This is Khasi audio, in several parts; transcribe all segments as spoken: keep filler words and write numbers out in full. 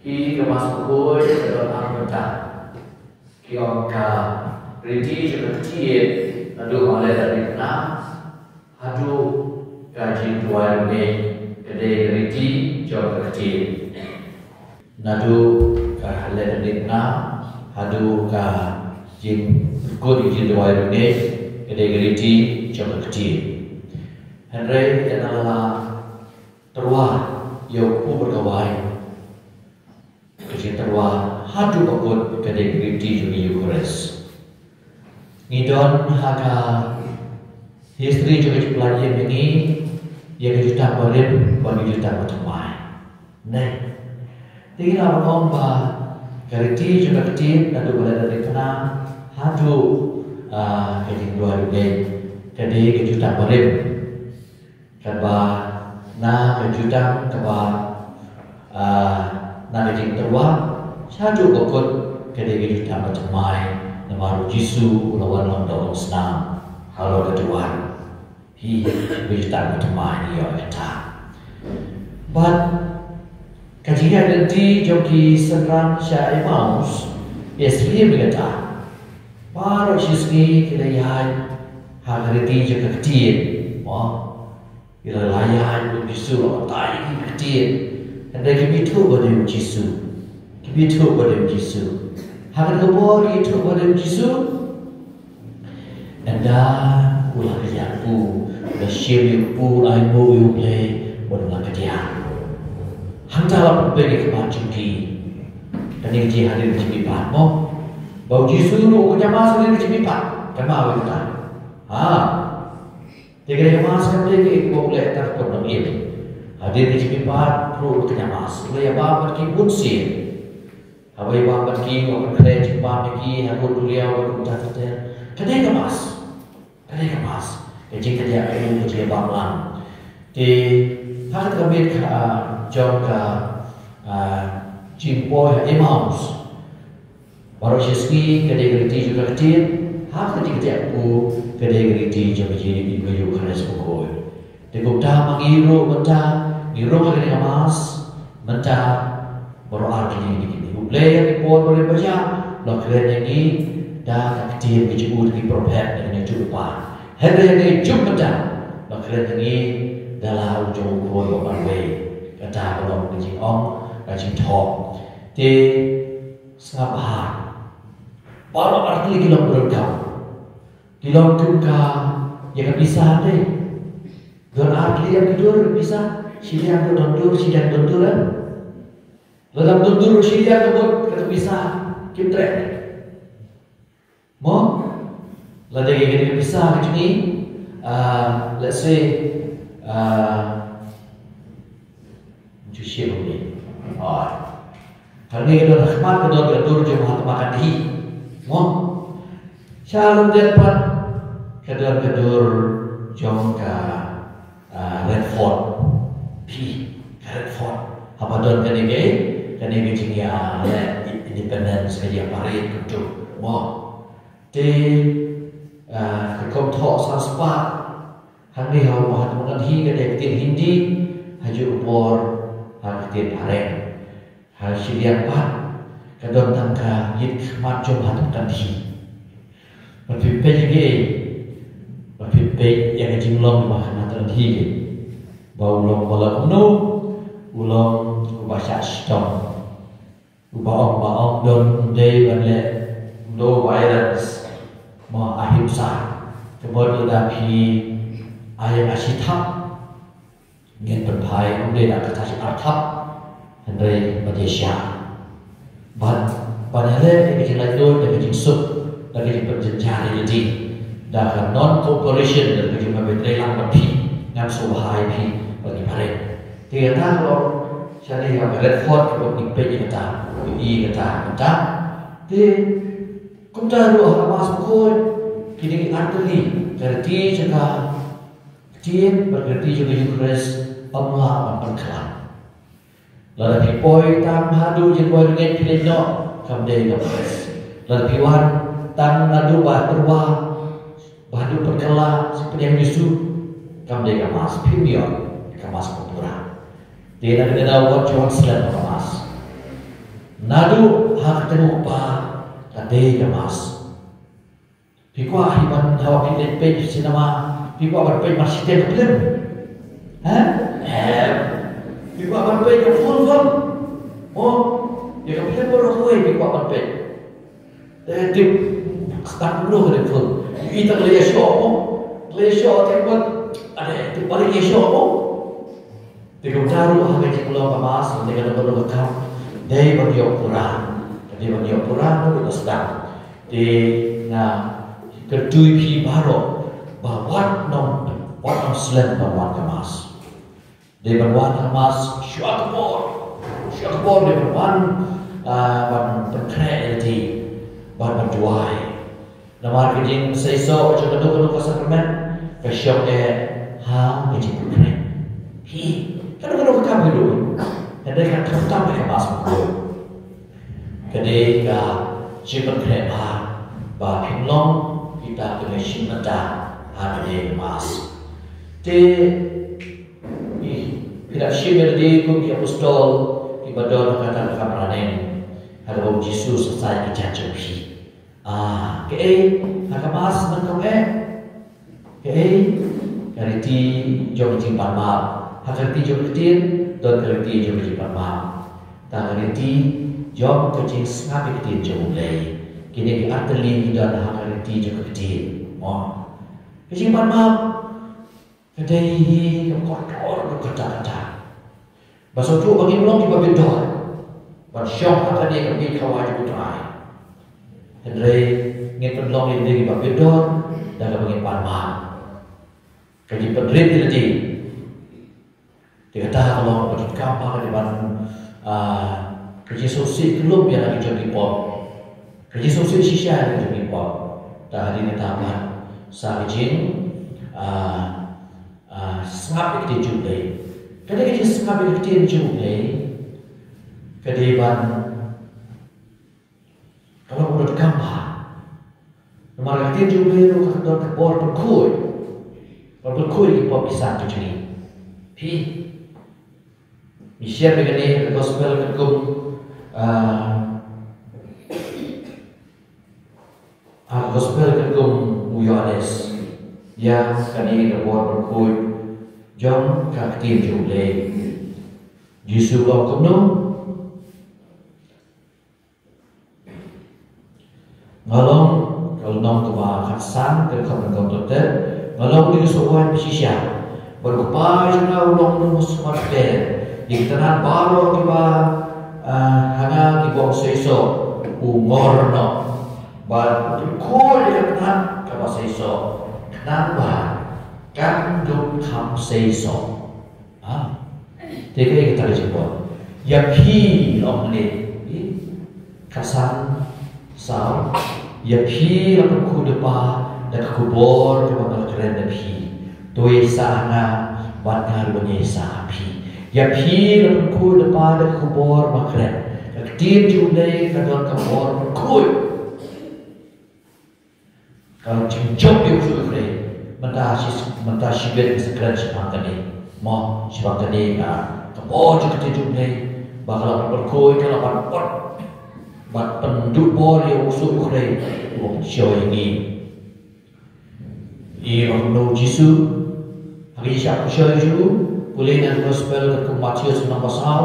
Ki ka Mass Bakhuid ka don ar bynta. Ki ong ka riti jong ka ktien naduh ba la leh da dei pynah haduh ka jingduwai rngiew ka dei ka riti jong ka ktien. Naduh ka leh da dei pynah haduh ka jingkut jingduwai rngiew ka dei ka riti jong ka ktien. Hynrei ynda la tyrwa ïa u kpu bad ka wai, ka jingtyrwa haduh ba kut ka dei ka riti jong ka Eukharist. Ngi don ha ka history jong ka jingpyllait ïing jong ngi ïa ka jutang barim bad ka jutang bathymmai. Neh. Te ngi la ong ba ka riti jong ka ktien naduh ba la dei pynah haduh, ah, ka jingduwai rngiew ka dei ka jutang barim. Kaba na ka jutang kaba, ah, na ka jingtyrwa shaduh ba kut ka dei ka jutang bathymmai, namar u Jisu u la wan long da u snam halor ka tyrwa. Hi ka jutang bathymmai ni ïa kata. Bad ka jingïaid lynti jong ki synran sha Emmaus ïa syriem ïa kata. Baroh shi sngi ki la ïaid ha ka riti jong ka ktien. Mo. Ki la ïaid bad u Jisu, la batai ïa ka ktien. Hynrei kim ithuh ba dei u Jisu. Kim ithuh ba dei u Jisu. Ha kane ka por ki ithuh ba dei u Jisu. Ynda u la kdiah kpu, u la shim ïa u kpu, u la ai nguh ïa U Blei bad u la kdiah. Hangta la pynpeit ïa ka khmat jong ki. Kane ka jingïaid ka jingmihpat mo. Ba u Jisu ruh u kynja mass hadien ka jingmihpat. Kynmaw ïa kata. Ha. Te ka dei ka mass kam dei kaei kaba u leh tang ban ym im. Hadien ka jingmihpat ruh u kynja mass. U la ïa bam bad ki bun sien. Haba ïa bam bad ki, u la pynkhreh jingbam ïa ki ha ka duriaw bad kumta ter ter. Ka dei ka mass. Ka dei ka mass. Ka jingkynja ka dei ka jingïabam lang. Te ha kata ka miet ka, ah, jong ka, ah, jingpoi ha Emmaus. Baroh shi sngi ka dei ka riti jong ka ktien, ha ka riti ka ktien ka dei ka riti jong ka Eukharist bakhuid. Te kumta ma ngi ruh mynta ngi rung ha kane ka mass mynta baroh ar tylli kine. U Blei ha ki por barim bajah u la kren ïa ngi da ka ktien ka jingmut ki prophet da kane ka jingpynim. Hynrei ha kane ka juk mynta u la kren ïa ngi da la u jong u khun ba marwei. Kata ka long ka jingong ka jingthoh. Te Sngap bha. Baroh ar tylli ki long ba donkam. Ki long kum ka ïa ka pisa te. Don ar tylli ïa ki dur pisa. Shiliang don dur, shiliang don dur em. Lada don dur shiliang ka bot ka pisa. Kim treh. Mo? Lada ïa ka pisa ka jong ngi, ah, let's say, ah, Ju shim ni. Oi. Hangne ka don ha khmat ka don ka dur jong ha tama kandhi. Mo. Sha lyndet pat ka don ka dur jong ka, ah, Red Fort. Phi, ka Red Fort. Haba don kane ka, kane ka jingïaleh independence ka jingïaparade kumtu. Mo. Te, ah, ka kong thoh sa spah. Hangne ha u Mahatma Gandhi ka dei ka ktien Hindi, ha juh ka por ha ka ktien Phareng. Ha shiliang pat ka don tang ka ïit khmat jong Mahatma Gandhi. Ban pynpeit ïa ka, ban pynpeit ïa ka jinglong jong Mahatma Gandhi ka. Ba u long ba la kumno, u long uba shah shitom. Uba ong, uba ong don dei ban leh no violence. Mo ahimsa. Ka mut lada phi ai ïa nga shi thap. Ngin pynphai ym dei da kata shi ar thap. Hynrei ban ïa shah. Ban, ban ïaleh ïa ka jinglaitluid, da ka jingsuk, da ka jingpynjynjar ïa lade. Da ka non cooperation, da ka jingpynbeit lang bad phi. Ngan sngewbha ïa phi, bad ki phareng. Te kata ka long, shane ha ka Red Fort ka bok ni peit ïa kata, ïa kata, kata. Te, kumta ruh ha ka Mass Bakhuid, kine ki ar tylli, ka riti jong ka ktien, bad ka riti jong ka Eukharist, ym lah ban pynkylla. Lada phi poi tang haduh jingduwai rngiew phi leit noh, kam dei ka Mass. Lada phi wan tang naduh ba tyrwa, ba haduh pynkylla, sa pdiang Jisu, kam dei ka Mass, phim ïoh ka Mass ba pura. Te na kane ka daw wat ju wan slem ha ka Mass. Naduh ha ka tnga u kpa ka dei ka mask. Phi kwah hi ban, haba phi leit peit cinema, phi kwah ban peit mar shiteng ka film? Ha? Em. Phi kwah ban peit ka full film? Oh, ïa ka film baroh kawei phi kwah ban peit. Eh, tip, start dulu ka dei full. Ita ka leit ïa shoh mo. Ka leit ïa shoh tip ban. Ade, tip balik ïa shoh mo. Te kumta ruh ha ka jinglong ka mask, te ka dei ban ïoh kam, dei ban ïoh pura, dei ban ïoh pura ruh ka sdang. Te nga kyrtoi phi baroh ba wat nym, wat nym slem ban wan ka mask. Dei ban wan ka mask shuwa ka por, shuwa ka por dei ban wan, ah, ban pynkhreh ïa lade, ban, ban duwai. Namar ka jingseisoh jong kano kano ka sakramen ka shong eh ha ka jingpynkhreh. Hi, kano kano ka kam hi ruh. Hynrei kan khamtam ka mask. Ka dei ka jingpynkhreh ba, ba phin long kita kiba shim bynta ha ka dei ka mask. Te phi, phi la shim ïa lade kum ki apostol kiba don ha kata ka kamra ne, ha kaba u Jisu sa sai ki jait jong phi. Ah, kaei ha ka mask nyngkong eh? Kaei? Ka riti jong ka jingpanmap. Ha ka riti jong ka ktien don ka riti jong ka jingpanmap. Ta ka riti jong ka jingsngap ïa ka ktien jong U Blei. Kine ki artylli ki don ha ka riti jong ka ktien. Mo. Ka jingpanmap ka dei hi ka kordor ka kata kata. Ba sngewthuh ba ngim long kiba bit dor ban shong ha kane ka beit khawai jong U Trai. Hynrei ngin pynlong ïa kine kiba bit dor da kaba ngin pan map. Ka jingpynrit ïa lade. Te kata ka long kaba donkam ba ka dei ban, ah, ka jingsngewsih khlem ïa la ki jong ki pop. Ka jingsngewsih shisha ïa la ki jong ki pop. Ta hadien kata ban sa ka jing, ah, ah, sngap ïa ka ktien jong U Blei. Ka dei ka jingsngap ïa ka ktien jong U Blei. Ka dei ban, ka long kaba donkam ba. Namar ka ktien jong U Blei ruh ka don ka bor pynkhuid. Bor pynkhuid ïa ki pop ki san ki jong ngi. Phi. Ngi share ïa kane ka gospel katkum, ah, ah, gospel katkum u Ïoannis. Ïa kane ka bor pynkhuid jong ka ktien jong U Blei. Jisu u ong kumno? Nga long, ka lynnong kaba khatsan, ka dkhot nyngkong to te. Nga long uwei u sohwaiñ bashisha. Bad u Kpa jong nga u long uno u sumar kper. Ïa ki tnat baroh kiba, ah, ha nga kiba ym seisoh u ngor noh. Bad u pynkhuid ïa ka tnat kaba seisoh. Khnang ba kan dup kham seisoh. Ah. Te kaei kata ka jingpynbor? Ïa phi, la ong hangne. Khatsan, saw. Ïa phi la pynkhuid da u Kpa da ka khubor kaba nga la kren da phi. To ïaisah ha nga bad nga ruh ngan ïaisah ha phi. Ïa phi la pynkhuid da u Kpa da ka khubor ba nga kren. Ka ktien jong U Blei ka don ka bor pynkhuid. Ka jingjop ïa u ksuid u khrei. Mynta shi, mynta shibit ngi sa kren shaphang kane. Mo, shaphang kane ka, ka bor jong ka ktien jong U Blei. Ba ka la pynpyrkhat, ka la pynpot. Bad pynduh bor ïa u ksuid u khrei. U pynshoi ïa ngi. Ïa ba kumno u Jisu. Ha ka jingshah pynshoi jong u. Pule na ka gospel katkum u Mathaios lynnong ba saw.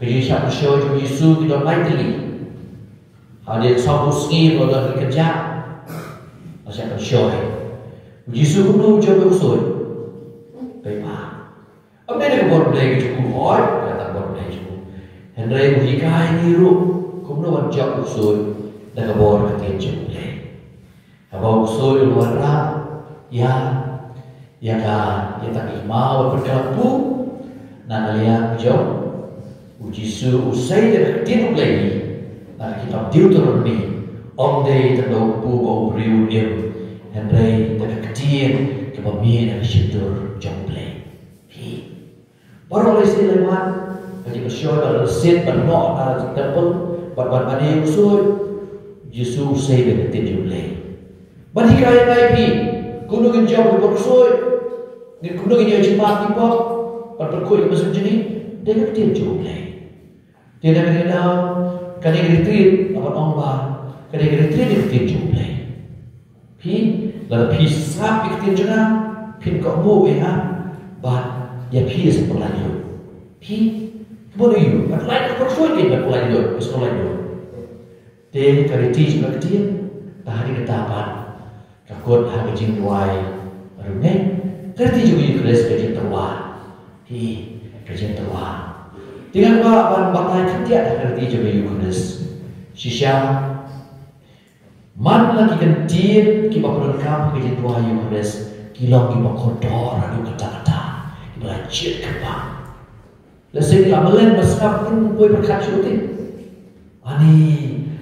Ka jingshah pynshoi jong u Jisu ki don lai tylli. Hadien sawphew sngi ba la don ki kynjah. La shah pynshoi. U Jisu kumno u jop ïa u ksuid? Paidbah. Ym dei da ka bor Blei ka jong u, hooid, kata ka bor Blei jong u. Hynrei u hikai ïa ngi ruh kumno ban jop ïa u ksuid da ka bor ka ktien jong U Blei. Haba u ksuid u wanrah ïa, ïa ka, ïa ka hima ba pynkylla pung na ka liang jong u Jisu, u sei da ka ktien U Blei na ka kitab Deuteronomi, ym dei tang da u kpu ba u briew u im, hynrei da ka ktien kaba mih na ka shyntur jong U Blei. Hi. Baroh lai sien lai wan, ka jingpynshoi, ban lynsit, ban noh ha temple, ban, ban, ban ïa u ksuid. Jisu u sei da ka ktien jong U Blei. Ban hikai ïa ngi phi, kumno ngin jop ïa ka bor ksuid, ngin kumno ngin ïoh jingmap jingpop, ban pynkhuid ïa ka mynsiem jong ngi, da ka ktien jong U Blei. Te na kane ka daw, Kane ka retreat, nga ban ong ba kane ka retreat ka ktien jong U Blei. Phi, lada phi sngap ïa ka ktien jong nga, phin kohnguh ïa nga, bad ïa phi ïa sa pynlait lut. Phi, kumno ïa u, ban lait ka pyrshoi, ban pynlait lut, ban pynlait lut. Te ka riti jong ka ktien, ta ha kane ka daw pat ka kut ha ka jingduwai rngeng. Ka riti jong ka Eukharist ka jingtyrwa. Hi, ka jingtyrwa. Te nga kwah ban batai khyndiat ha ka riti jong ka Eukharist. Shisha, man la ki kyntien kiba pyndonkam ha ka jingduwai Eukharist ki long kiba kordor haduh katta katta, kiba la jied kyrpang. Lehse ki la mlien ba sngap, kin poi pyrkhat shuh te. Ani,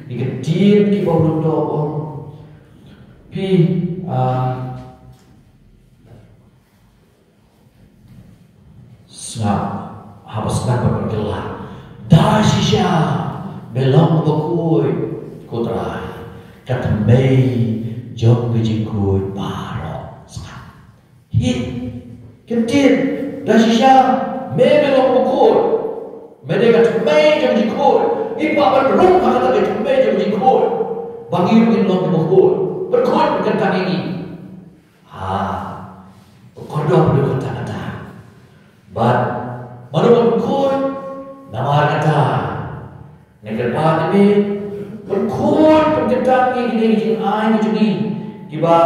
ki kyntien kiba u lyngdoh u ong. Phi, ah, sngap, haba sngap ba pynkylla. Da shisha me long bakhuid, ko Trai, ka thymmei jong ka jingkhuid baroh. Sngap. Hi, kyntien, da shisha me, me long bakhuid. Me dei ka thymmei jong ka jingkhuid. Ngi kwah ban rung ha kata ka thymmei jong ka jingkhuid, ba ngi ruh ngin long bakhuid. Bakhuid, kyntien ïa ngi. Ha, kordor haduh katta katta. Bad mano ban khuid? Namar kata, nga kyrpad ïa me, pynkhuid, pynkyntang ïa kine ki jingai ki jong ngi, kiba,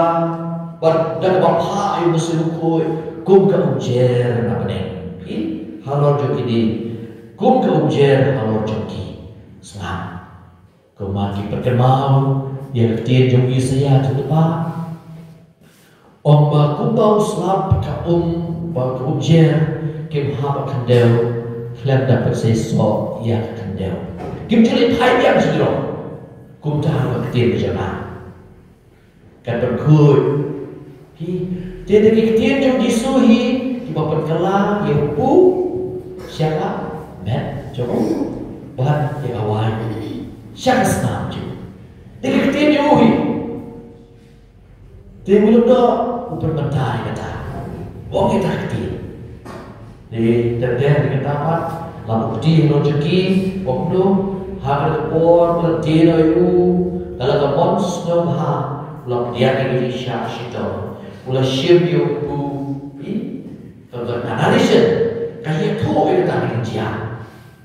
bad da kaba phah ïa u Mynsiem Bakhuid kum ka umjer na bneng, phi, halor jong kine, kum ka umjer halor jong ki. Sngap. Kumba ki pynkynmaw ïa ka ktien jong u Isaïah jong u Kpa, ong ba kumba u slap ka um, ba ka umjer kim hap ha khyndew khlem da pynseisoh ïa ka khyndew. Kim ju leit phai biang shi jrong. Kumta ruh ka ktien ka jong nga kan pynkhuid. Hi, te da ki ktien jong u Jisu hi kiba pynkylla ïa u kpu sha ka met jong u, bad ïa ka waiñ sha ka snam jong u. Da ki ktien jong u hi. Te u lyngdoh u pynbynta ïa kata, u ong ïa kata ka ktien. Te, te, te, te, kata pat, la u kti halor jong ki, u ong kumno, ha kata ka por, u la die noh ïa u, ka la ka mon sngewbha, u la pdiang ïa ka jingshah shitom, u la shim ïa u kpu, i, ka, ka, ka narration, ka ïathuh ïa kata ka jingjia.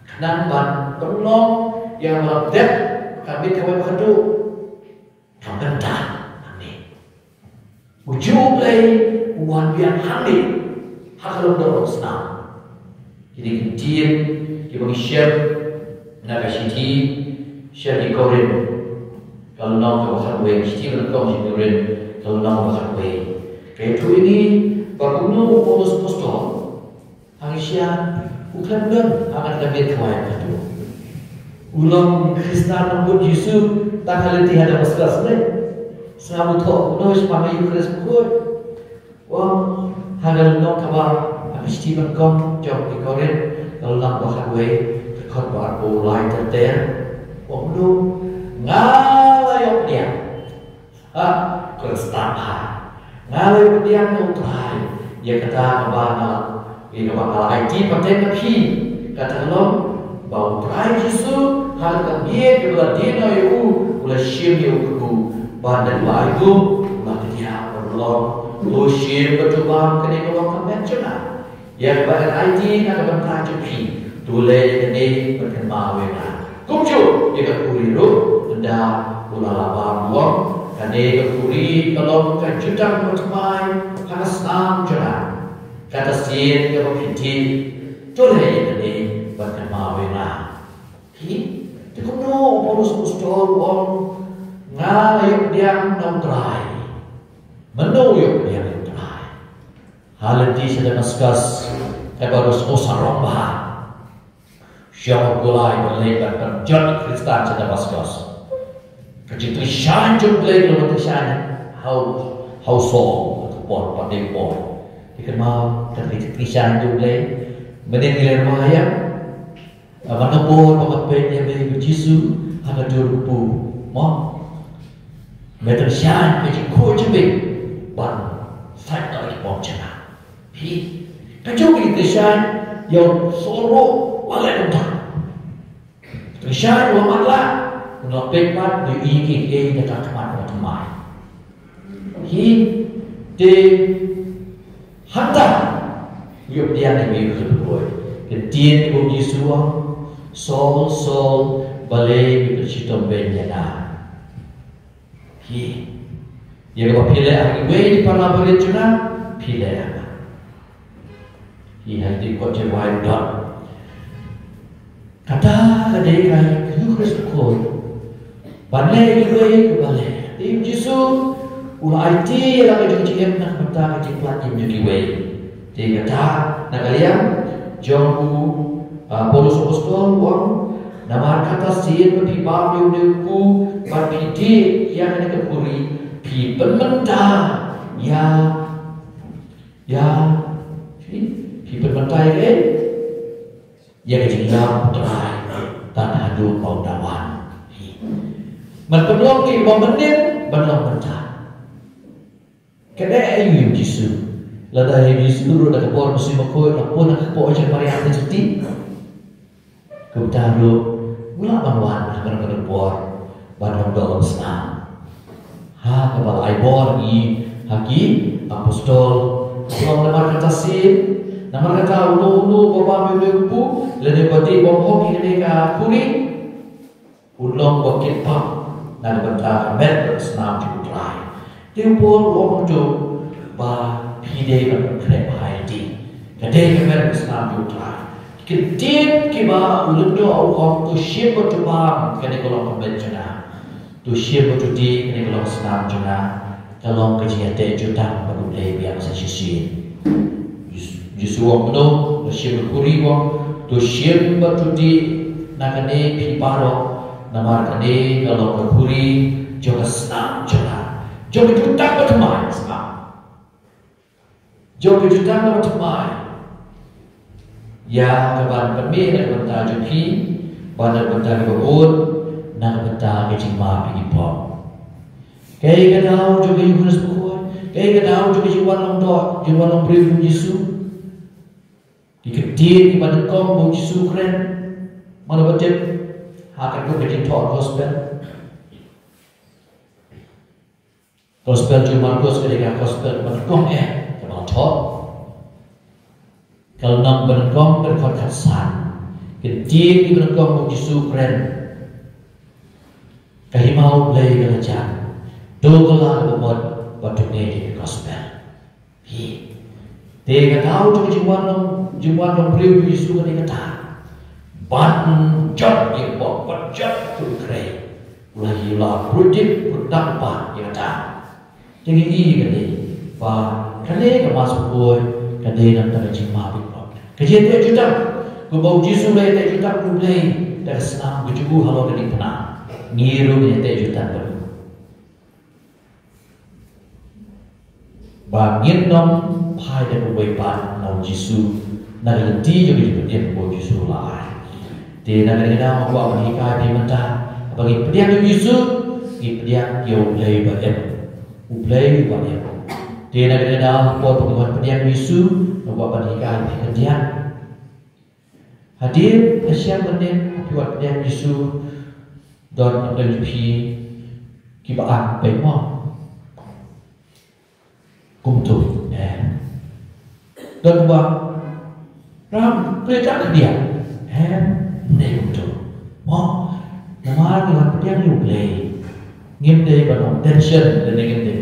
Khnang ban pynlong ïa ba la dep, ka bit kawei ba khatduh. Ka bynta hangne. U juh U Blei u wan biang hangne ha ka lyngdoh long snam. Kine ki ktien kiba ngi shem na ka shithi sha ki Korinth ka lynnong kaba khatwei, shithi nyngkong sha ki Korinth ka lynnong kaba khatwei. Ka ïathuh ïa ngi ba kumno u Paulus apostol Hangta u khlem don ha ka tnga miet kawei ka tu. U long Khristan nongput Jisu tang ha lynti ha Damaskus ne. Sngap u thoh kumno shaphang ka Eukharist bakhuid. U ong ha ka lynnong kaba, ha ka shithi nyngkong jong ki Korinth, ka lynnong ba khatwei, ka dkhot ba arphew lai ter ter. U ong kumno, nga la ïoh pdiang. Ah, Khristan ha. Nga la ïoh pdiang na U Trai ïa kata kaba nga, ïa kaba nga la aiti pateng na phi. Kata ka long ba U Trai Jisu ha ka miet kaba la die noh ïa u, u la shim ïa u kpu. Bad da kaba aiti u la kdiah, bad u ong, to shim bad to bam, kane ka long ka met jong nga. Ïa kaba ngan aiti na ka bynta jong phi, to leh ïa kane ban kynmaw ïa nga. Kumjuh ïa ka khuri ruh, ynda u la lah bam u ong, kane ka khuri ka long ka jutang bathymmai ha ka snam jong nga. Kata sien kaba phi dih, to leh ïa kane ban kynmaw ïa nga. Phi, te kumno u Paulus apostol u ong, nga la ïoh pdiang na U Trai. Mano u ïoh pdiang na U Trai? Ha lynti sha Damaskus, kaba ruh sngewsarong bha. Shong u Paul ban leit ban pynjot Khristan sha Damaskus. Ka jingkyrshan jong U Blei ka long ka jingkyrshan ha u, ha u Saul, ha u Paul, pat dei u Paul. Te kynmaw, ka jingkyrshan jong U Blei. Mynne ngi leh ma ïa. Ba ka por ba ka peit ïa me ko Jisu ha ka dur kpu, mo. Me kyrshan ka jingkhuid jong me ban sait noh ïa ki pop jong nga. Phi, ka jong ka jingkyrshan ïa u Saul ruh la leh kumta. Ka Shah wa matlah, un la pek pat, u ïohi kiei kiei da ka khmat kaba thymmai. Hi, te hangta, u ïoh pdiang ïa u Jisu. Kyntien ïa u Jisu u ong, Saul, Saul, balei phi shitom beiñ ïa nga. Hi, ïa kaba phi leh ha kiwei ki para bangeit jong nga, phi leh ha nga. Hi, ha ki kot jong u Jisu. Kata ka dei ka Eucharist code. Ban leh ïa kiwei kiba leh. Te u Jisu u la aiti ïa la ka jingim na ka bynta ka jingpynlait jong kiwei. Te kata na ka liang jong u, ah, Paulus Apostol u ong, namar kata shisien ba phi bam ïa une u kpu bad phi dih ïa kane ka khuri, phi pynmynta ïa, ïa, phi, phi pynmynta ïa kaei? Ïa ka jingïap u Trai, tad haduh ba un da wan. Man pynlong ki ba mynnin, ban long mynta. Ka dei aïu ïa u Jisu? Lada ïa u Jisu ruh da ka por mynsiem bakhuid, la pun ha ka kpoh jong Maria Theisotti. Kumta ruh u lah ban wan ha kano kano ka por ban long doh long snam. Ha kaba la ai bor ngi ha ki apostol. Long namar kata shisien, namar kata uno uno uba bam ïa une u kpu lane uba dih bymhok ïa kane ka khuri, un long uba kit pap na ka bynta ka met bad ka snam jong u Trai. Te u Paul u ong kumto ba phi dei ban pynkhreh bha ïa lade. Ka dei ka met bad ka snam jong u Trai. Ki ktien kiba u lyngdoh u ong, to shim bad to bam, kane ka long ka met jong nga. To shim bad to dih, kane ka long ka snam jong nga. Ka long ka jingïateh jutang bad U Blei biang sa shisien. Jis-, Jisu u ong kumno, to shim bad khuri u ong, to shim bad to dih na kane phi baroh, namar kane ka long ka khuri jong ka snam jong nga. Jong ka jutang bathymmai, snam. Jong ka jutang bathymmai. Ïa kaban pynmih na ka bynta jong phi, bad na ka bynta kiba bun, na ka bynta ka jingmap ïa ki pop. Kaei ka daw jong ka Eucharist bakhuid, kaei ka daw jong ka jingwan long doh, jingwan long briew jong u Jisu. Ki ktien kiba nyngkong ba u Jisu u kren, mano ba tip, ha ka dei ka jingthoh gospel. Gospel jong u Markos ka dei ka gospel kaba nyngkong eh, kaba la thoh. Ka lynnong ba nyngkong, ka dkhot khatsan. Ki ktien kiba nyngkong ba u Jisu u kren. Ka hima U Blei ka la jan. To kylla kaba mut bad to ngi ïa ka gospel. Hi. Te ka daw jong ka jingwan long, jingwan long briew u Jisu ka dei kata. Ban jot ïa ka pop, ban jot ïa ka khrei. U la ïa, u la prudik, prudak pat ïa kata. Te ngi i kane ba kane ka Mass bakhuid ka dei na ka bynta ka jingmap ïa ki pop. Ka jingïateh jutang. Kumba u Jisu u la ïateh jutang bad U Blei da ka snam ka jong u halor ka diengphna. Ngi ruh ngin ïateh jutang bad u. Ba ngin ym phai da kawei pat na u Jisu, na ka lynti jong ka jingpynim ba u Jisu u la ai. Te na kane ka daw nga kwah ban hikai ïa phi mynta, haba ngi pdiang ïa u Jisu, ngi pdiang ïa U Blei ba im. U Blei uba im. Te na kane ka daw, por ba ngi wan pdiang ïa u Jisu, nga kwah ban hikai ïa phi khyndiat. Hadien ka shem mynnin phi wan pdiang ïa u Jisu, don na pdeng jong phi kiba angsop mo. Kumto, eh. Don ba ram pyrshah khyndiat, eh, ne kumto. Mo, namar ngi wan pdiang ïa U Blei. Ngim dei ban long tension, lane ngim dei.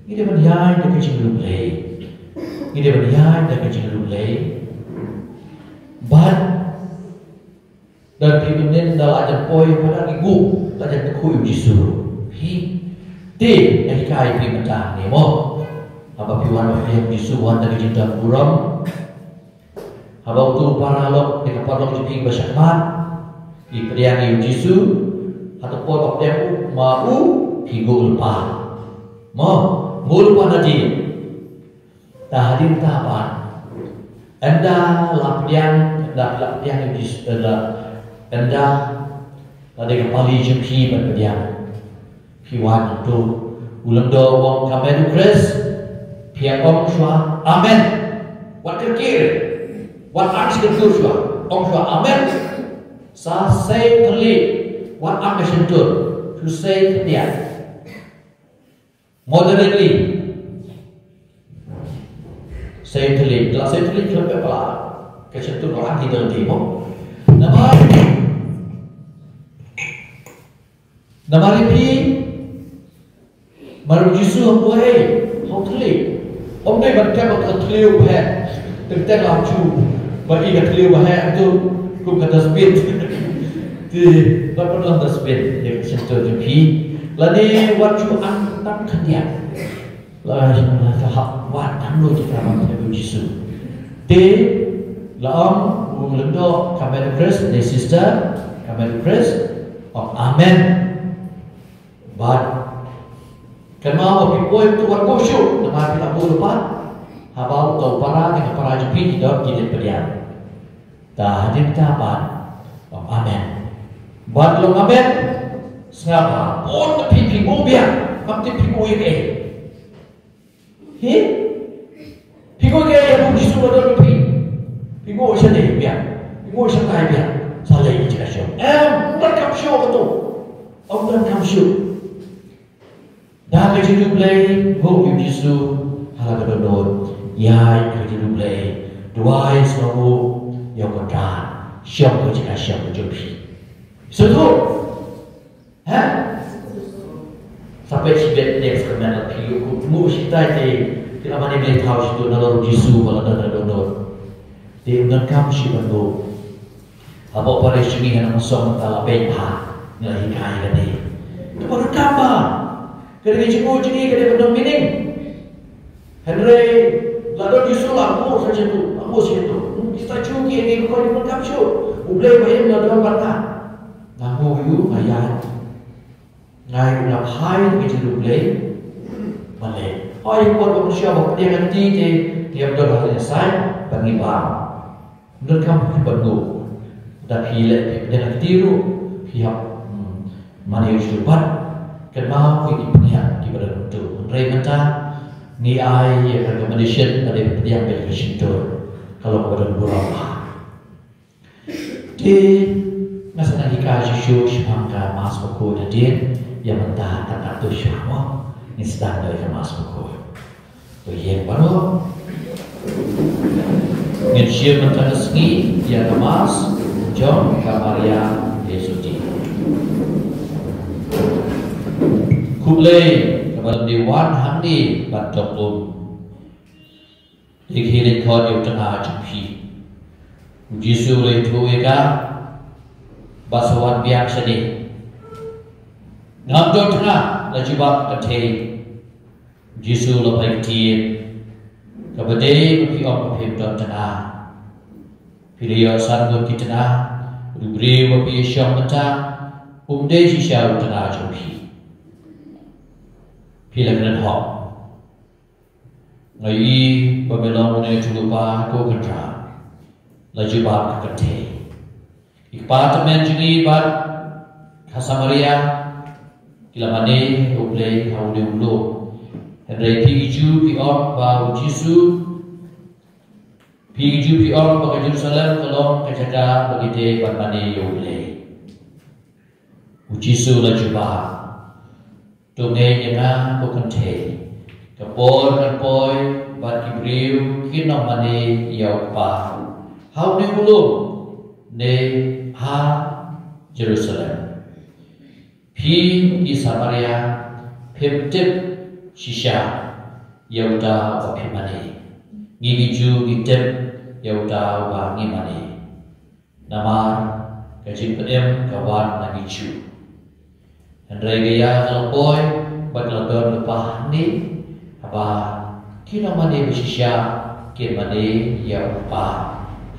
Ngi dei ban ïaid da ka jingriewblei. Ngi dei ban ïaid da ka jingriewblei. Bad don phi mynnin da la jan poi, bad da ki guh la jan kyrkhu ïa u Jisu. Hi. Te nga hikai phi mynta hangne mo. Haba phi wan pdiang ïa u Jisu, wan da ka jingdon burom. Haba uto u paralok ne ka paralok jong phi ba shakhmat, ki pdiang ïa u Jisu, hato por ba pdiang u ma u, phi guh lypa. Mo, guh lypa nadien. Te hadien kata pat, ynda la pdiang, ynda la pdiang ïa u Jisu, ynda, ynda la dei ka pali jong phi ban pdiang. Phi wan, to u lyngdoh u ong, "Ka met u Khrist." Phi ong shuwa, "Amen." Wat kyrkieh. Wat angsop shuwa. Ong shuwa, "Amen." Sa sei tylli wat am ka shyntur. Shu sei khyndiat. Moderately. Sei tylli. La sei tylli khlem pep la ka shyntur la am ki dang di mo. Namar namar ïa phi Mar u Jisu ha u hei, ha u thylliej. Ym dei ban kep ka thylliej u heh. Teng teng la u chu. Ba i ka thylliej u heh tu kum ka dustbin. Te ba pynlong dustbin ïa ka shyntur jong phi. Lane wat chu an tang khyndiat. La la ka hap wat tang lo kita ban thylliej u Jisu. Te la ong u lyngdoh ka Mary Grace, the sister ka Mary Grace. Ong amen. Bad kynmaw ba phi poi tu wat buh shuh namar phi la buh lypa. Haba uto u para ne ka para jong phi ki don ki leit pdiang. Ta hadien ta bad ong amen. Bad long amen. Sngap ba bun na phi phi buh biang. Ngam tip phi buh ïa kaei. Hi? Phi ko ke ïa u Jisu ba don phi. Phi ko sha dei biang. Phi ko sha tai biang. Sa lei ki jaka shuh. Em, ym donkam shuh kato. Ym donkam shuh. Da ka jingïathuh Blei, buh ïa u Jisu ha la ka dohnud. Ïaid ka jingïathuh Blei. Duwai sngewbha ïa u Kynrad. Shong ka jaka shong ka jong phi. Sngewthuh. Ha? Sa peit shibit next comment la phi ïoh kum tmu shi tai te ki la mane Blei thaw shi tu nalor u Jisu ba la don ha dohnud. Te ym donkam shi ban buh. Haba u parish jong ngi ha Nongmynsong mynta la peit bha. Ngi la hikai ka dei. Te ba donkam ba. Ka dei ka jingbuh jong ngi ka dei ban don meaning. Hynrei la don Jisu la buh sa jiatu, la buh sa jiatu. Hmm, kita ju ki ngi ko ni pun kam shu. U Blei ba im la don ban na. Nga buh yu nga ïaid. Nga ïaid nga phai ki jiatu Blei. Balei? Hoi por ba shu ba pdiang kti te ngi ap don ha sai ban ngi ba. Donkam phi ban buh. Da phi leh phi pdiang kti ruh phi hap, hmm, mane u shu ban. Kynmaw phi ki pdiang ki ba don tu. Hynrei mynta ngi ai ïa ka recommendation ba dei pdiang bad ka shyntur. Ka long ba don burom bha. Te nga sa nang hikai shuh shuh shaphang ka Mass Bakhuid hadien ïa mynta tang katto shuh mo. Ngin sdang da ka Mass Bakhuid. To ïeng baroh. Ngin shim mynta ka sngi ïa ka Mass jong ka Maria Jesuiti. Khublei kaba lam dei wan hangne ban dok um. Dei ki leit khot ïa u tnga jong phi. U Jisu u la ïathuh ïa ka ba sa wan biang shane. Ngam don tnga, la jubab ka kynthei. Jisu la phai ktien, kaba dei ba phi ong ba phim don tnga. Phi la ïoh san ngut ki tnga, u briew ba phi ïashong mynta um dei shisha u tnga jong phi. Phi la kren hok. Nga ïohi ba me long une u jinglypa, ko Kynrad, la jubab ka kynthei. Ki kpa tymmen jong ngi bad ka Samaria ki la mane ïa U Blei ha une u lum. Hynrei phi ki Jiw phi ong ba u Jisu, phi ki Jiw phi ong ba ka Jerusalem ka long ka jaka ba ki dei ban mane ïa U Blei. U Jisu la jubab, to ngeit ïa nga ko kynthei, ka por kan poi bad ki briew kin ym mane ïa U Kpa ha une u lum ne ha Jerusalem. Phi ki Samaria phim tip shisha ïa uta uba phi mane. Ngi ki Jiw ngi tip ïa uta uba ngi mane. Namar ka jingpynim ka wan na ki Jiw. Hynrei ka ïa ka la poi bad ka la don lypa hangne, haba kin ym mane ba shisha, kin mane ïa U Kpa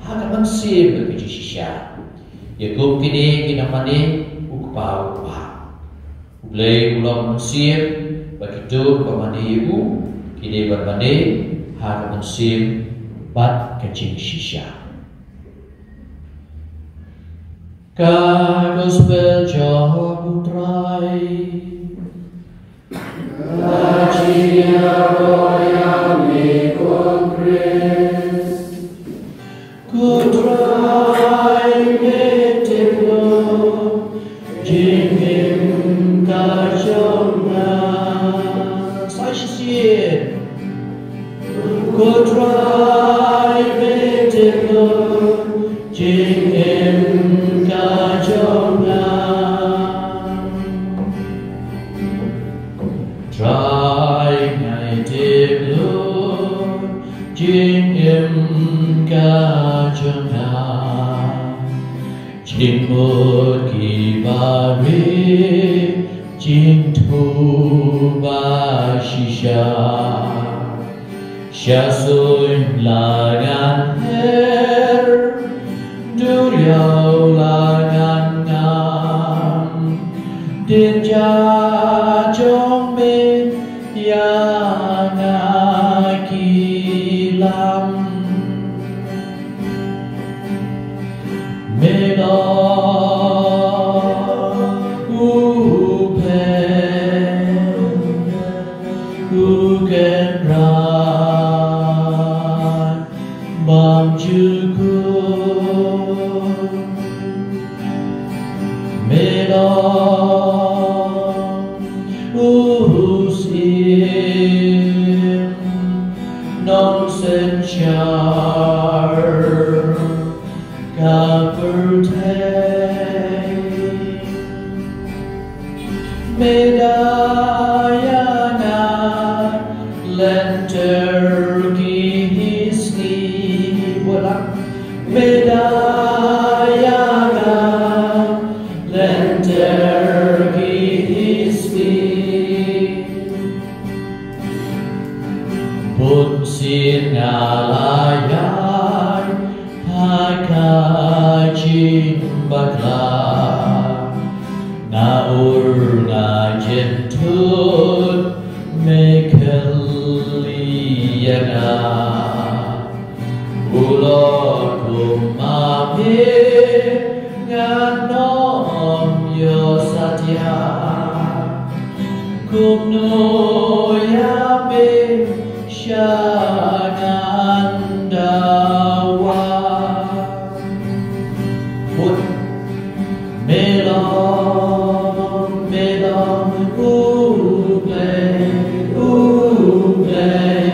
ha ka mynsiem bad ka jingshisha. Ïa kum kine kin ym mane U Kpa, U Kpa. U Blei u long mynsiem, bad kito ba mane ïa u ki dei ban mane ha ka mynsiem bad ka jingshisha. Ka Gospel jong U Trai. Ka jingïaroh ïa me ko Khrist. Ko Trai, me tip Jingim ka jong nga. Sa shisien. Ko Trai, me tip lut jingim ka jong nga. Trai, ngai tip lut jingim ka jong nga. Jingmut ki bari, jingthoh ba shisha. Sha suiñ la ngan her, duriaw la ngan ngam. Din ja jong me ïa nga ki lam. Me long u pher, u kynrad bym ju kut. Me long u syiem nongsynshar ka pyrthei. Me da ïa nga lynter ki sngi. Bud lang. Me da ïa nga lynter ki sngi. Bunsien nga la ïaid ha ka jingbakla. Nga ur, nga jynthut, me kylli ïa nga. U Lord, kumno me ngan ym ïoh satia? Kumno ïa me sha ngan dawa? Bud. Me long, me long u Blei, u Blei,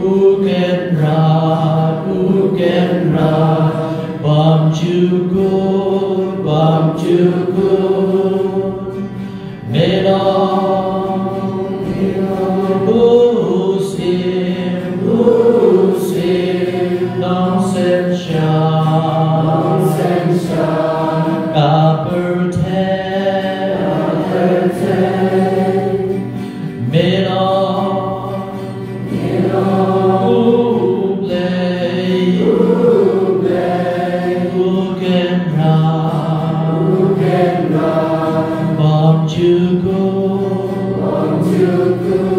u kynrad, u kynrad bymjukut, bymjukut. Me long, me long u syiem, u syiem nongsynshar, nongsynshar ka pyrthei, ka pyrthei. Me long, me long u Blei, u Blei, u kynrad, u kynrad bymjukut, bymjukut.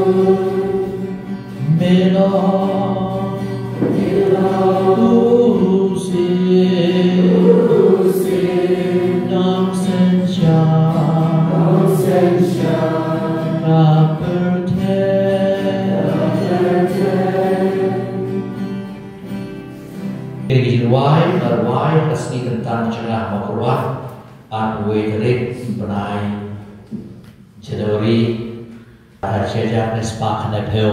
Me long, me long u syiem, u syiem nongsynshar, nongsynshar ka pyrthei, ka pyrthei. Ki jingrwai, la rwai ha ka sngi kyntang jong nga ha Mawkyrwat, arphew wei tarik bnai January, ha shi hajar khyndai spah khyndaiphew.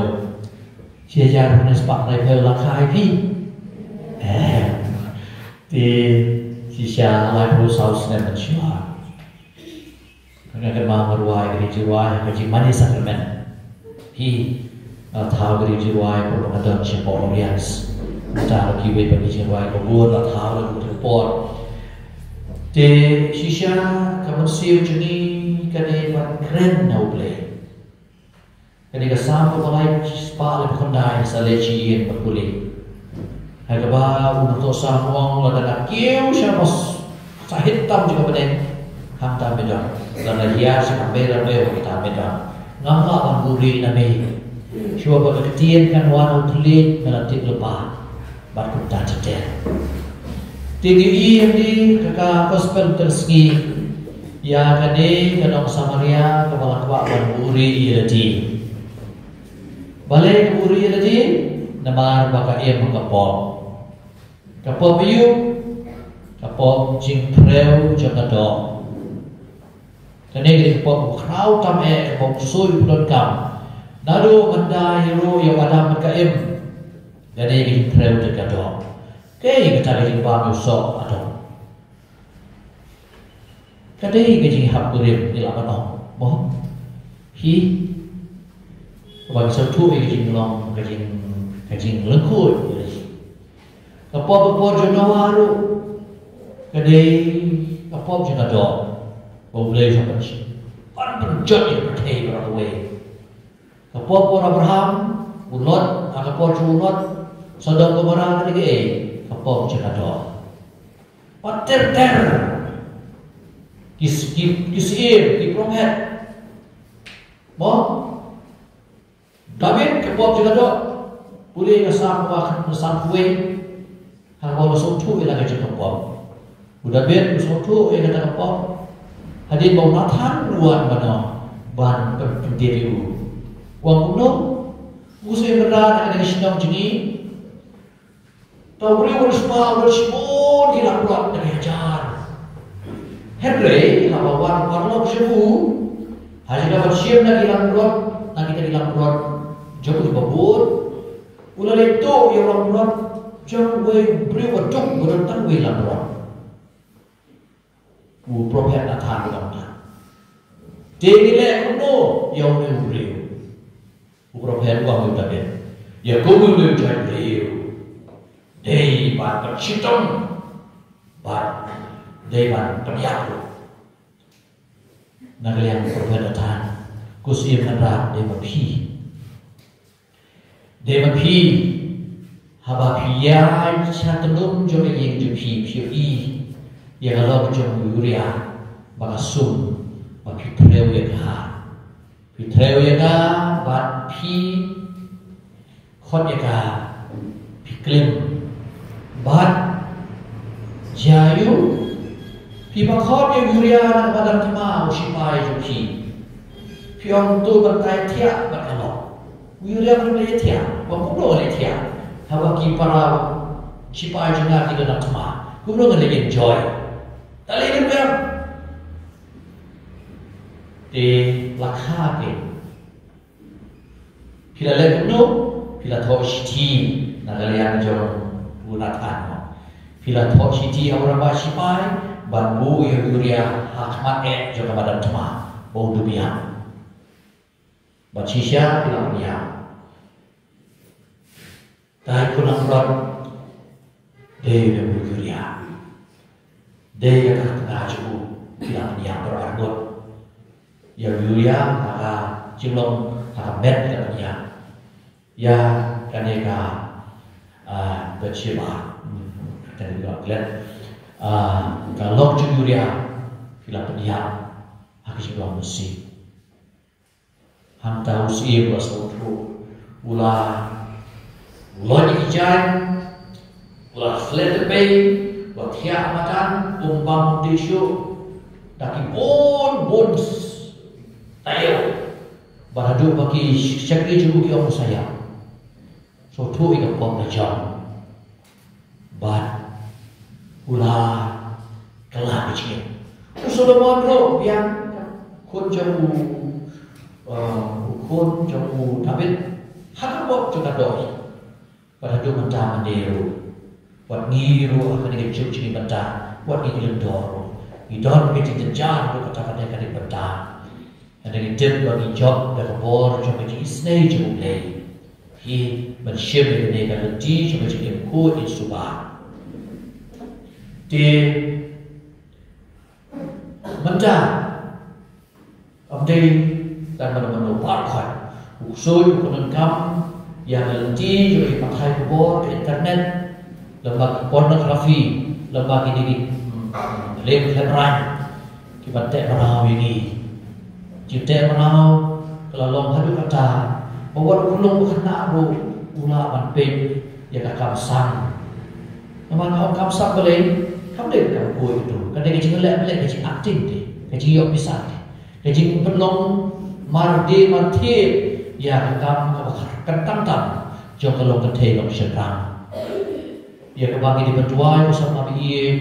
Shi hajar khyndai spah khyndaiphew la kha ïa phi. Eh. Te shisha laiphew saw snem mynshuwa. Nga kynmaw nga rwai ka jingrwai ha ka jingmane sakramen. Hi, uh, thaw ka jingrwai ba nga don sha Port Rhiannon. Mynta kiwei pat ki jingrwai ba bun la thaw da ka por. Te shisha ka mynsiem jong ngi ka dei ban kren na U Blei. Kane ka Salm kaba lai spah laiphew khyndai, sa leit sha ïing ba pule. Ha kaba u nongthoh Salm u ong, lada nga kiew sha ba sahit tam jong ka bneng, hangta me don. Lada nga hiar sha ka mei rangbah, hangta me don. Ngam lah ban buhrieh na me. Shuwa ba ka ktien kan wan ha u thylliej nga la tip lypa. Bad kumta ter ter. Te ngi ïohi hangne ha ka gospel mynta ka sngi ïa kane ka nong Samaria kaba la kwah ban buhrieh ïa lade. Balei ka buhrieh ïa lade? Namar ba ka im ha ka pop. Ka pop aïu? Ka pop jingphrew jong ka doh. Kane ka dei ka pop khraw tam eh ka pop sui pyndonkam. Naduh mynta ïa ruh ïa u Adam bad ka Im. Ka dei ka jingkhrew te ka doh. Kaei kata ka jingbam ïa u soh Adam? Ka dei ka jinghap kurim ïa la ban ong. Mo? Hi. Kaba ngi sngewthuh ïa ka jinglong ka jing ka jinglyngkhuh. Ka pop ka por jong Noah ruh ka dei ka pop jong ka doh. Ba U Blei u sa pynsh- ban pynjot ïa ka pyrthei baroh kawei. Ka pop por Abraham, u Lot, ha ka por jong u Lot, Sodom Gomorrah ka dei kaei? Ka pop jong ka doh. Pat ter ter ki s- ki ki siem ki prophet. Mo? David ka pop jong ka doh. Pule ka Salm ba ka Salm kawei. Ha kaba u la sngewthuh ïa la ka jong ka pop. U David u sngewthuh ïa kata ka pop. Hadien ba u Nathan u wan ban ong ban pyn- pyntip ïa u. U ong kumno? U sngewthuh ïa kata ka shnong jong ngi. Tang u briew u riewspah u don shibun ki langbrot da ki hajar. Hynrei haba wan u paralok jong u, ha jaka ban shim na ki langbrot, na kita ki langbrot jong u ba bun, u la leit tuh ïa u langbrot jong uwei u briew ba duk ba don tang uwei langbrot. U prophet Nathan u ong, te ngi leh kumno ïa une u briew? U prophet u ong ïa u David, ïa kum une u jait briew dei ban pynshitom bad dei ban pynïap ruh. Na ka liang u prophet Nathan, ko Syiem Kynrad, dei ma phi. Dei ma phi, haba phi ïaid sha tnum jong ka ïing jong phi, phi ïohi ïa ka lok jong u Uria ba ka sum, ba phi threw ïa ka. Phi threw ïa ka bad phi khot ïa ka, phi klim. Bad jia ïa u, phi ba khot ïa u Uria na ka madan thma u shipai jong phi. Phi ong to ban tai thiah bad ka lok. U Uria kumno leh thiah? Ba kumno leh thiah? Haba ki para shipai jong nga ki don na thma, kumno ngan leh enjoy? Ta leh lem. Te la kha te. Phi la leh kumno? Phi la thoh shithi na ka liang jong u Nathan. Phi la thoh shithi ha u rangbah shipai ban buh ïa u Uria ha khmat eh jong ka madan thma ba un duh biang. Bad shisha phi la pynïap. Dei u langbrot, dei u Uria. Dei ïa ka tnga jong u phi la pynïap baroh arngut. Ïa u Uria ha ka jinglong, ha ka met phi la pynïap. Ïa kane ka, ah, Bathsheba, kane ka klet, ah, ka lok jong u Uria phi la pynïap ha ka jinglong mynsiem. Hangta u Syiem u la sngewthuh, u la, u la leit ïa ki jaiñ, u la klet lynti, u la thiah madan, um bam um tih shuh da ki bun bun taïew. Bad haduh ba ki shakri jong u ki ong u sa ïap. Sngewthuh ïa ka pop ka jong. Bad u la kylla ka jingim. U Solomon ruh biang, khun jong u, uh, u khun jong u David, ha ka pop jong ka doh. Bad haduh mynta mynne ruh, wat ngi ruh ha kane ka juk jong ngi mynta, wat ngi ki lyngdoh ruh, ngi don ka jingjynjar ruh kata kata ka dei mynta. Hynrei ngi tip ba ngi jop da ka bor jong ka jingisynei jong U Blei. Hi, ban shim ïa kane ka lynti jong ka jingim khuid jingsuba. Te mynta, ym dei tang mano mano baroh khoit. U ksuid u pyndonkam ïa ka lynti jong ki pathai khubor, ka internet, lem bad pornography, lem bad kine ki, mm, lem khlem rang. Ki ban teh mraw ïa ngi. Jingteh mraw ka la long haduh katta ba wat u khyllung u khynnah ruh u lah ban peit ïa ka kamsang. Namar ka kamsang balei? Kam dei ka kam khuid, ka dei ka jingleh balei, ka jingacting te, ka jingïoh pisa te, ka jingpynlong mar die mar thied ïa ka kam kaba kyntang tam jong ka long kynthei long shynrang. Ïa kaba ngi dei ban duwai, ko samla ba ïeit,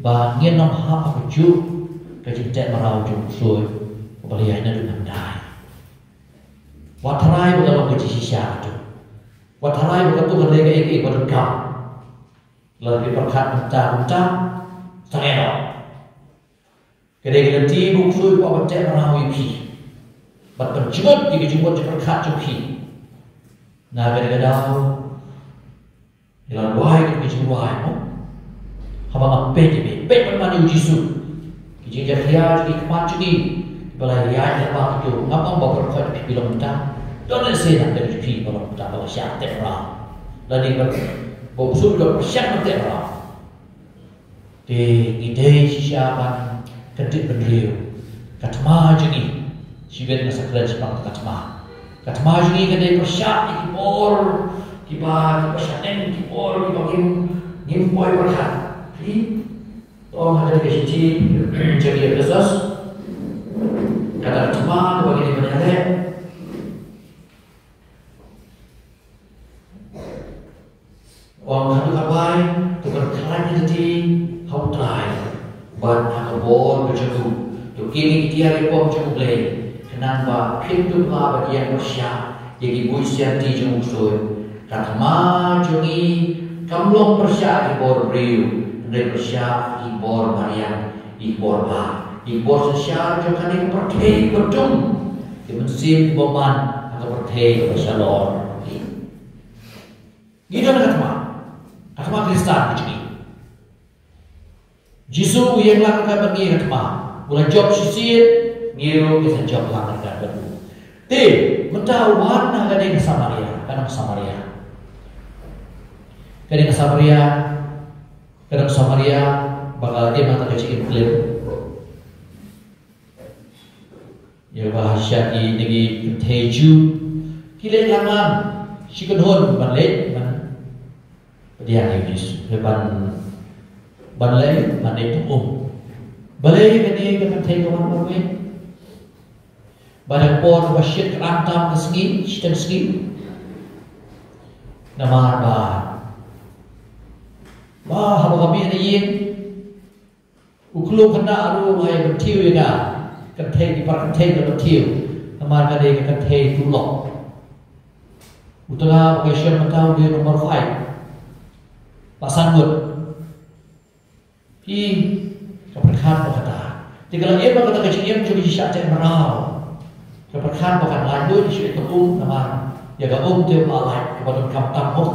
ba ngin ym hap ha kajuh ka jingteh mraw jong u ksuid. Ba la ïaid naduh mynta. Wat tharai ba ka long ka jingshisha kato. Wat tharai ba kato ka dei kaei kaei ba donkam. Lada phi pyrkhat mynta mynta, tang ïa ka. Ka dei ka lynti ba U Trai u kwah ban teh mraw ïa phi. Bad ban jngut ïa ka jingmut jingpyrkhat jong phi. Na kane ka daw, ngi la duwai ïa ka jingrwai mo. Haba nga peit ïa phi, peit ban man ïa U Jisu. Ki jingjakhlia jong ki khmat jong ngi, ba la ïaid lypa kato, ngam ong ba baroh khoit phi phi long kumta. Don lehse na ka jong phi ba long kumta, ba la shah teh mraw. Lane ba, ba U Jisu u la shah teh mraw. Te ngi dei shisha ban kyntiew bynriew. Ka thma jong ngi. Shibit nga sa kren shaphang ka thma. Ka thma jong ngi ka dei pyrshah ïa ki bor kiba, kiba shaneng, ki bor kiba ngim, ngim poi pyrkhat. Phi, to ong ha ka shithi jong ki Ephesos. Kata ka thma kaba ngi dei ban ïaleh. Ong haduh katwei, to kan khlaiñ ïa lade ha U Trai bad ha ka bor ka jong u. To kiew ïa ki tiar ïapom jong U Blei, khnang ba phin dup lah ban ïeng pyrshah ïa ki buit sianti jong U Ksuid. Ka thma jong ngi kam long pyrshah ïa ki bor briew, hynrei pyrshah ïa ki bor mariang, ïa ki bor bha, ïa ki bor synshar jong kane ka pyrthei ba dum, ki mynsiem ki bymman ha ka pyrthei kaba shalor. Ngi don ka thma, ka thma Khristan ka jong ngi. Jisu u ïeng lang ryngkat bad ngi ka thma. U la jop shisien, ngi ruh ngi sa jop lang ryngkat bad u. Te mynta u wan na kane ka Samaria, ka nong Samaria. Kane ka Samaria, ka nong Samaria, ba ka dei mynta ka jingim klim. Ïa ba sha ki na ki kynthei Jiw ki leit lang lang shi kynhun ban leit ban pdiang ïa u Jisu, ban, ban leit ban leit tong um. Balei kane ka kynthei ka wan marwei? Ba da ka por ba shit ka dang tam ka sngi, shiteng sngi. Namar ba, ba haba ka mih na ïing, u khlung khynnah ruh u la ïa ban thiew ïa ka kynthei, ki para kynthei ki la ban thiew. Namar ka dei ka kynthei tulop. U tnga ba ka shong mynta u dei u number five. Ba san ngut. Phi, ka pyrkhat ba kata. Te ka la ïa ba kata ka jingim jong ka jingshah teh mraw. Ka pyrkhat ba kan lait lut shu ïa ka um namar ïa ka um te ba lait kaba donkam tam mo.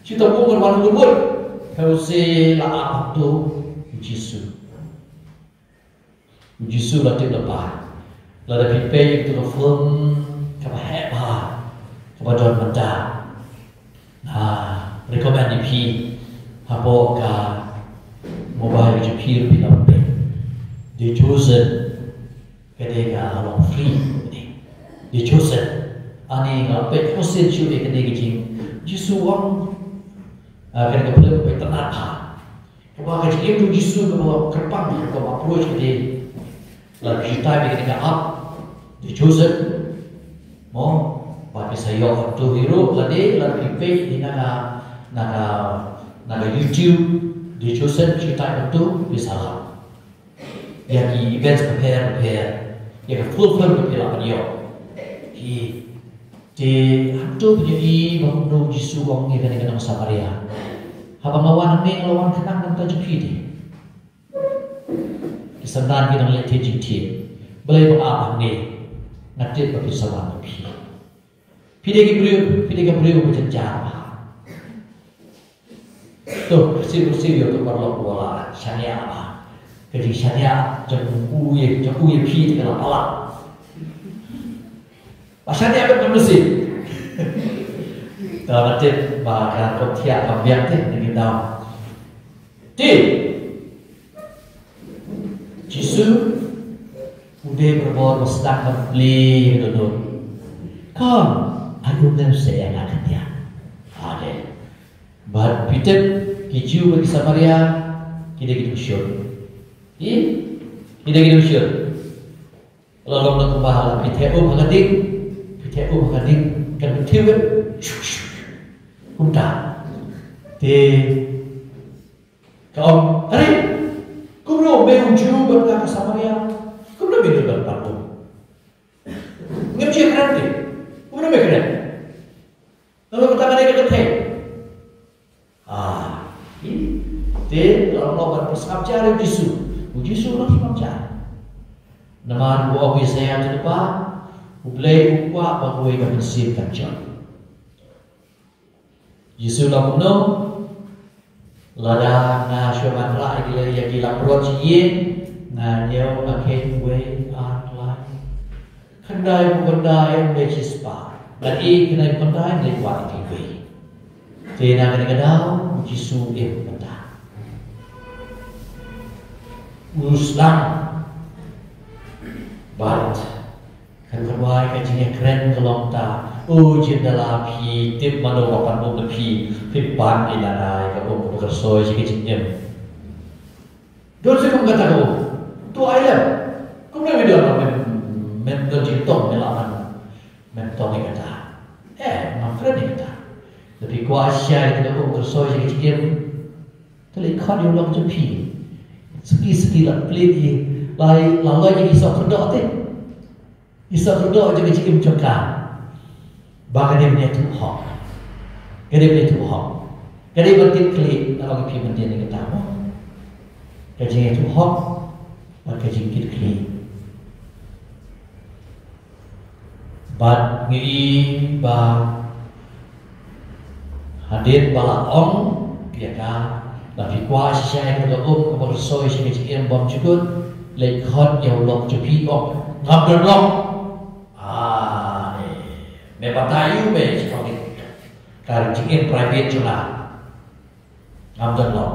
Shu tang um kan wan ngut ngut. Phi, u se la ap hangto u Jisu. U Jisu la tip lypa. Lada phi peit ïa ka film kaba heh bha kaba don mynta, nga recommend ïa phi hapoh ka mobile jong phi ruh phi lah ban peit. The Chosen. Ka dei ka long free. The Chosen. Ani nga peit khuslai shuh ïa kane ka jing, Jisu u ong, ah, kane ka film ba itynnad bha. Kaba ka jingim jong u Jisu kaba kyrpang, kaba approach ka dei, la phi type ïa kane ka app, The Chosen. Mo, ba phi sa ïoh hangto hi ruh, lane la phi peit hi na ka, na ka, na ka YouTube, The Chosen, phi type hangto, phi sa lap ïa ki events bapher bapher, ïa ka full film ba phi lah ban ïoh. Hi, te hangto phin ïohi ba kumno u Jisu u ong ïa kane ka nong Samaria. Haba nga wan hangne nga la wan khnang na ka bynta jong phi te. Ki synran ki nang leit thied jingthied. Balei ba nga ap hangne? Nga tip ba phin sa wan bad phi. Phi dei ki briew, phi dei ki briew ba jynjar bha. To, siew siew ïa uto u paralok uba la shaniah bha. Ka jingshaniah jong u ïa, jong u ïa phi te ka la palat. Ba shaniah bad ka mynsiem. To, nga tip ba ka rukom thiah kam biang te, ngi daw. Te Jisu u dei barabor ba sdang ban plie ïa ka dohnud. Khun, ai u mem seh ïa nga khyndiat. Ade. Bad phi tip, ki Jiw bad ki Samaria ki dei ki dungshun. Ki, ki dei ki dungshun. La long na kumba la phi theh um ha ka ding, phi theh um ha ka ding, kan pynthiew. Kumta. Te ka ong, "Are, kumno me u Jiw bad nga ka Samaria? Kumno Kumno me don pat um? Ngim ju kren te. Kumno me kren? Nalor kata ka dei ka kynthei. Ah, i. Te la long ban pynsngap jar ïa u Jisu. U Jisu u la pynsngap jar. Namar u ong u Isaïah u tip ba U Blei u kwah ba kawei ka mynsiem kan jot. Jisu u ong kumno? Lada nga shu wanrah ïa ki la, ïa ki la brot shi ïing, nga ñiew nga kheiñ wei ar lai. Khyndai phew khyndai ym lei shispah. Lada i khyndai phew khyndai ym lei kwah ïa kiwei. Te na kane ka daw u Jisu u im mynta. U sdang. Bad kan kawei ka jingïakren ka long ta. O jingdala, phi tip mano ba pan um na phi, phi pan ïa ka um kaba kyrshoi sha ka jingim. Don sa kum kata ka um. To ai lem. Kumno me don ba mem, mem don jingtong me la ban mem tong ïa kata. Eh, ngam kren ïa kata. Lada phi kwah shisha ïa kata ka um kyrshoi sha ka jingim, to leit khot ïa u lok jong phi. Suki suki la plie ïa, la, la loi ïa ki soh kyrdoh te. Ki soh kyrdoh jong ka jingim jong ka. Ba ka dei ban ïathuh hok. Ka dei ban ïathuh hok. Ka dei ban kit khlieh, nga ong ïa phi mynta ïa kata mo. Ka jingïathuh hok bad ka jingkit khlieh. Bad ngi i ba hadien ba la ong ïa ka, lada phi kwah shisha ïa ka um kaba kyrshoi sha ka jingim bymjukut, leit khot ïa u lok jong phi, ong ngam don lok. Ah, eh. Me batai ïa u me, sha ka jingim private jong nga. Ngam don lok.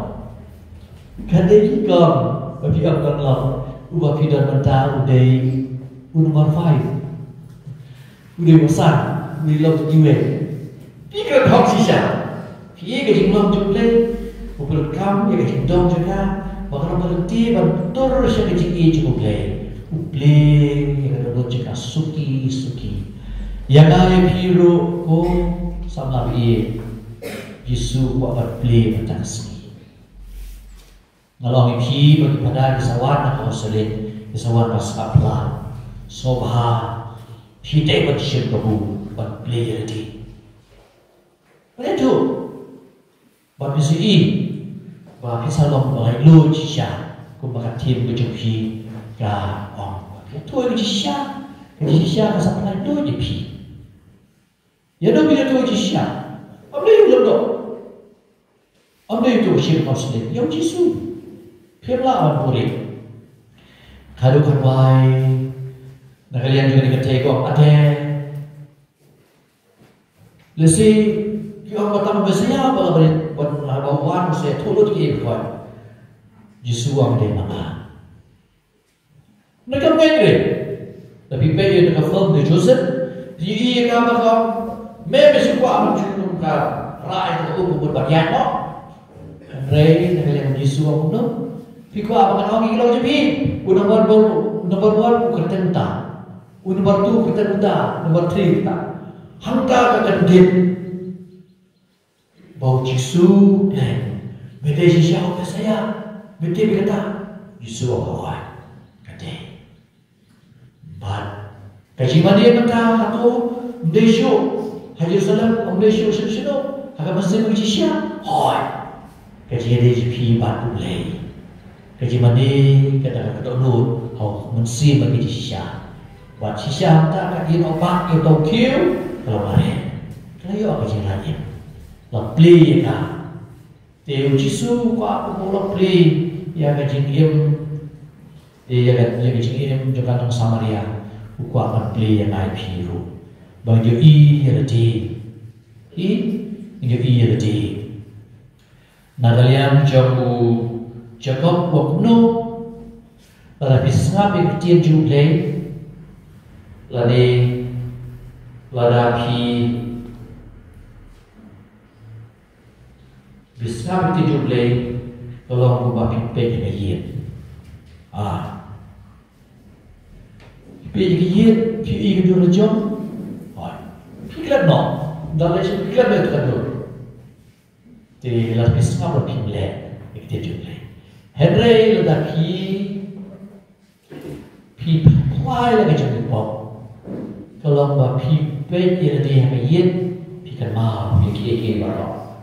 Ka dei ki kong ba phi ong don lok. Uba phi don mynta u dei u number five. U dei u san, u dei lok iwei. Phi kren hok shisha. Phi ïa ka jinglong jong U Blei. U pyndonkam ïa ka jingdon jong ka. Ba ka long ka lynti ban tur sha ka jingïeit jong U Blei. U Blei ïa ka dohnud jong ka suki suki. Ïa nga ïa phi ruh ko samla ba ïeit. Jisu u kwah ban plie mynta ka sngi. Nga la ong ïa phi ba ki phada ki sa wan na ka hostel, ki sa wan ban sngap phla. Sngewbha phi dei ban shim kabu ban plie ïalade. Pynithuh ba phi sa ïohi ba phi sa long ba laitluid shisha, kumba ka theme ka jong phi ka ong. Phi ïathuh ïa ka jingshisha, ka jingshisha ka sa pynlaitluid ïa phi. Ïa, dei phi ïathuh ïa ka jingshisha. Ym dei u lyngdoh. Ym dei uto u shim hostel, ïa u Jisu. Phim lah ban buhrieh. Ka dei u kynmaw na ka liang jong kane ka thei, ka ong ade. Lehse ki ong ba tang u Messaïah ba la, ba la, ba la wan, u sa ïathuh lut ïa ki, ïa ki. Jisu u ong dei ma nga. Na ka mut re, lada phi peit ïa ka film The Chosen, phi ïohi ïa ka ba ka ong, me, me shu kwah ban shu kum ka rah ïa ka um u bad ban ïaid noh. Hynrei na ka liang u Jisu u ong kumno? Phi kwah ba ngan ong ïa ki lok jong phi, u number, number one u kyrteng uta, u number two u kyrteng uta, number three uta. Hangta ka kyndit ba u Jisu u kren, me dei shisha u Messaïah, me tip ïa kata? Jisu u ong hooid, ka dei. Bad ka jingmane mynta hato ym dei shuh ha Jerusalem, ym dei shuh shano shano, ha ka mynsiem ka jingshisha? Hooid. Ka jingïadei jong phi bad U Blei, ka jingmane kata ka dohnud ha u mynsiem ka jingshisha. Bad shisha mynta ka ïehnoh bad ïa uta u khiew ka la mareh, ka la ïoh ka jinglaitluid. La plie ïa ka. Te u Jisu u kwah kumba u la plie ïa ka jingim, ïa ka, ïa ka jingim jong ka nong Samaria, u kwah ban plie ïa nga ïa phi ruh. Ba ngin ïohi ïalade. Ngin ïohi ïalade. Na ka liang jong u Jakob u ong kumno? Lada phi sngap ïa ka ktien jong U Blei, lane lada phi Phi sngap ïa ka ktien jong U Blei, ka long kumba phi peit ïa ka ïing. Ah. Phi peit ïa ka ïing, phi ïohi ka dur la jong. Ah. Phi klet noh. Ynda leit sha phi klet noh ïa ka dur. Te lada phi sngap la phim leh ïa ka ktien jong U Blei. Hynrei lada phi, phi Plie la ka jingïapop. Ka long ba phi peit ïa lade ha ka ïit, phi kynmaw ïa kiei kiei baroh.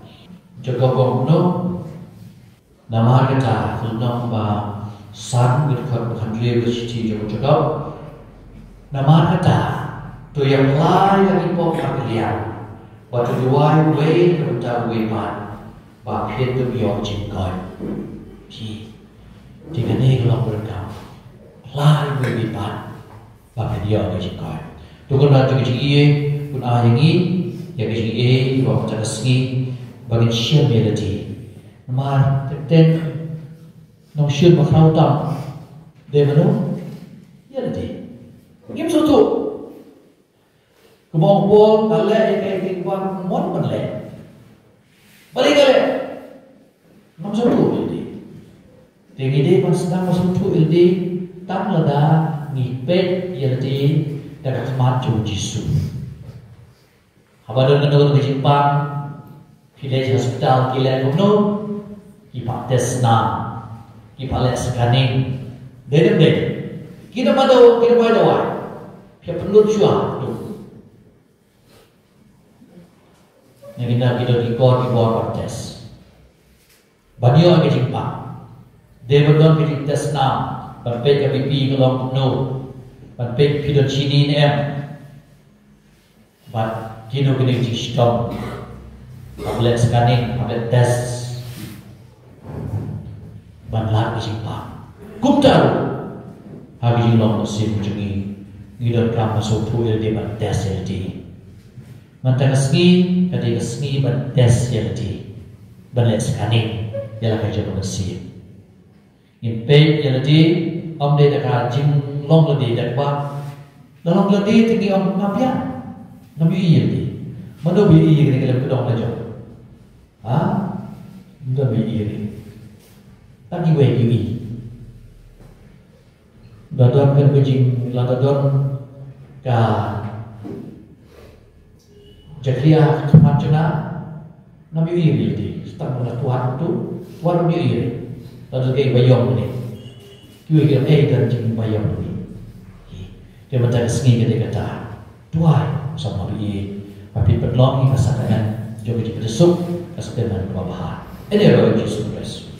Jakob u ong kumno? Namar kata, ka lynnong ba san, ka dkhot ba khathynriew ka shithi jong u Jakob. Namar kata, to ïa plie la ki pop ha ka liang, bad to duwai uwei na ka bynta uwei pat, ba phin ïoh jingkoit. Phi, te kane ka long ba donkam. Plie uwei uwei pat, ba phin ïoh ka jingkoit. To Kynrad jong ka jingaiei un ai ïa ngi ïa ka jingaiei ba mynta ka sngi, ba ngin shim ïa lade. Namar teng teng nongshun bakhraw tam, dei mano? Ïa lade. Ngim sngewthuh. Kumba ong u Paul, nga leh ïa kaei kaei kaba nga mon ban leh. Balei nga leh? Ngam sngewthuh ïa lade. Te ngi dei ban sdang ban sngewthuh ïa lade tang lada ngi peit ïa lade da ka khmat jong u Jisu. Haba don kano kano ka jingpang, phi leit sha hospital, ki leh kumno? Ki phah test snam, ki phah leh scanning. Dei ne em dei? Ki da mado, ki da wai dawai. Phi pynlut shuwa tu. Na ki na ki don ki kor ki bor ban test. Ban ïoh ka jingpang. Dei ban don ka jingtest snam, ban peit ka B P ka long kumno, ban peit phi don shini ne em. Bad kino kino ki jingshitom, hap leh scanning, hap leh test, ban lap ka jingpang. Kumta ruh ha ka jinglong mynsiem jong ngi, ngi donkam ban sngewthuh ïa lade, ban test ïa lade. Mynta ka sngi ka dei ka sngi ban test ïa lade, ban leh scanning ïa la ka jong ka mynsiem. Ngin peit ïa lade, ym dei da ka jinglong lade, da kaba la long lade te ngi ong ngam biang, ngam ïohi ïa lade. Mano ba ïohi ïa kane ka lem ka dong la jong? Ha? Ym don ba ïohi ïa lade. Tang kiwei ki ïohi. Lada don ka jing, lada don ka jakhlia ha khmat jong nga, ngam ïohi ïa lade. Tang ba la kwah tu, kwah ym ïohi ïa lade. Lada don kaei ba ïong ne, kiwei ki ong, eh, don jingbaïong ne. Te mynta ka sngi ka dei kata. Duwai, sa ma ïa, ba phin pynlong ïa ka sakramen jong ka jingpynsuk, ka sakramen kaba bha. Ïa ïa u Jisu Khrist.